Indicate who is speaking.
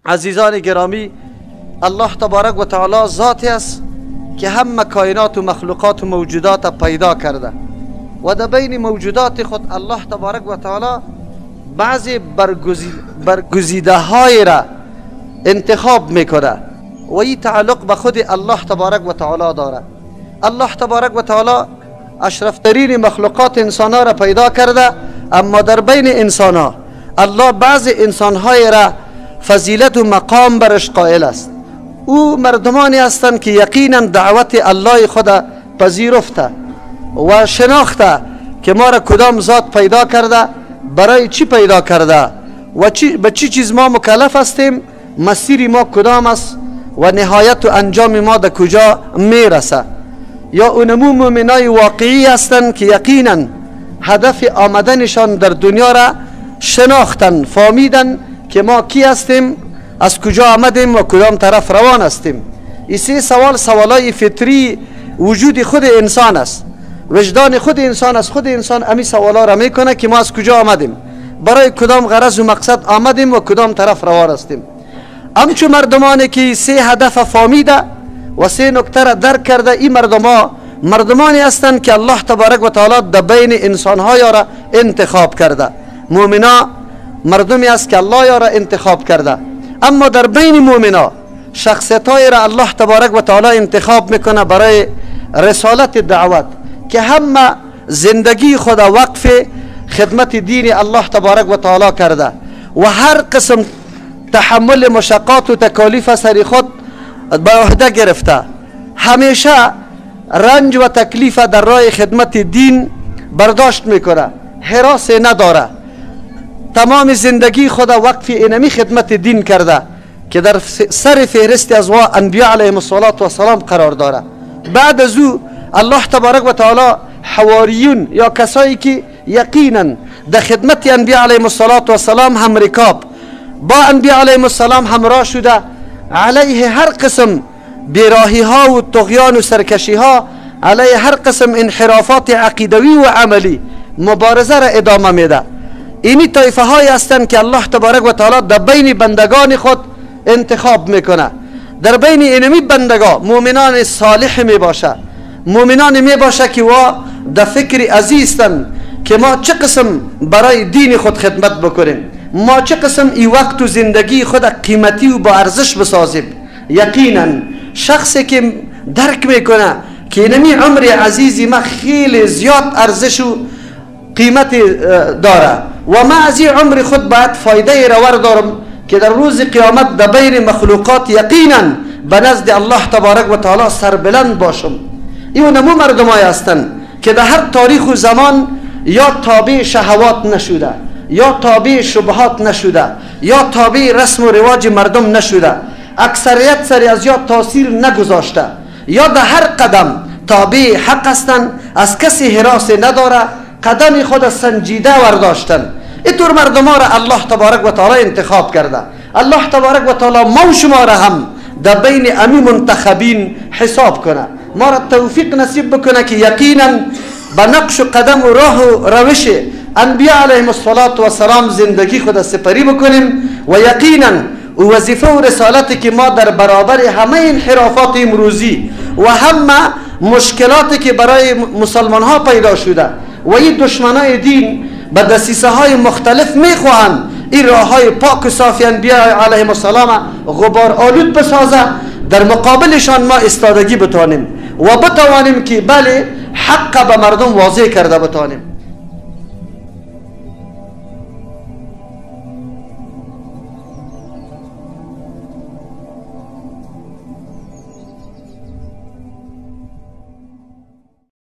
Speaker 1: عزیزان گرامی، الله تبارک و تعالی ذاتی است که همه کائنات و مخلوقات و موجودات پیدا کرده و در بین موجودات خود الله تبارک و تعالی بعضی برگزیده های را انتخاب میکنه و این تعلق به خود الله تبارک و تعالی داره. الله تبارک و تعالی اشرفترین مخلوقات انسان ها را پیدا کرده، اما در بین انسان ها الله بعض انسان های را فضیلت و مقام برش قائل است. او مردمانی هستند که یقینا دعوت الله خود پذیرفته و شناخته که ما را کدام ذات پیدا کرده، برای چی پیدا کرده و به چی چیز ما مکلف هستیم، مسیر ما کدام است و نهایت و انجام ما در کجا میرسه. یا اونمو مؤمنای واقعی هستند که یقینا هدف آمدنشان در دنیا را شناختن، فهمیدن که ما کی هستیم، از کجا آمدیم و کدام طرف روان هستیم. این سه سوال سوالای فطری وجود خود انسان است، وجدان خود انسان است. خود انسان امی سوالا را میکنه که ما از کجا آمدیم، برای کدام غرض و مقصد آمدیم و کدام طرف روان هستیم. همچون مردمانی که سه هدف فهمیده و سه نکته را درک کرده، این مردما مردمانی هستند که الله تبارک و تعالی در بین انسانها را انتخاب کرده. مؤمنا مردمی است که الله را انتخاب کرده، اما در بین مؤمنا شخصیت‌های را الله تبارک و تعالی انتخاب میکنه برای رسالت دعوت که همه زندگی خود وقف خدمت دین الله تبارک و تعالی کرده و هر قسم تحمل مشقات و تکالیف سر خود به عهده گرفته، همیشه رنج و تکلیف در راه خدمت دین برداشت میکنه، هراس نداره، تمام زندگی خود وقف اینمی خدمت دین کرده که در سر فهرست از وا انبیاء علیهم الصلاة والسلام قرار داره. بعد از او الله تبارک و تعالی حواریون یا کسایی که یقینا در خدمت انبیاء علیهم الصلاة والسلام هم رکاب با انبیاء علیهم السلام همراه شده، علیه هر قسم بیراهی ها و طغیان و سرکشی ها، علیه هر قسم انحرافات عقیدوی و عملی مبارزه را ادامه میده. اینی طایفه های هستند که الله تبارک و تعالی در بین بندگان خود انتخاب میکنه. در بین اینمی بندگان مؤمنان صالح می باشه، مؤمنان می باشه که وا در فکر عزیزتن که ما چه قسم برای دین خود خدمت بکنیم، ما چه قسم ای وقت و زندگی خود قیمتی و با ارزش بسازیم. یقینا شخصی که درک میکنه که اینمی عمر عزیزی ما خیلی زیاد ارزش و قیمت داره و ما از این عمر خود باید فایده را وردارم که در روز قیامت در بین مخلوقات یقینا به نزد الله تبارک و تعالی سربلند باشم. این نمو مردمای هستند که در هر تاریخ و زمان یا تابع شهوات نشده، یا تابع شبهات نشده، یا تابع رسم و رواج مردم نشده، اکثریت سر از یا تاثیر نگذاشته، یا در هر قدم تابع حق هستند، از کسی هراس نداره، قدم خود سنجیده ورداشتن. اینطور مردم را الله تبارک و تعالی انتخاب کرده. الله تبارک و تعالی ما و شما را هم در بین امی منتخبین حساب کنه، ما را توفیق نصیب بکنه که یقینا به نقش و قدم و راه و روش انبیاء علیهم الصلاة والسلام زندگی خود سپری بکنیم و یقینا وظیفه و رسالتی که ما در برابر همه انحرافات امروزی و همه مشکلاتی که برای مسلمان ها پیدا شده و این دشمنای دین به دسیسه های مختلف میخواهند این راه های پاک و صافی انبیاء علیهم السلام غبار آلود بسازه، در مقابلشان ما استادگی بتانیم و بتوانیم که بله حق به مردم واضح کرده بتانیم.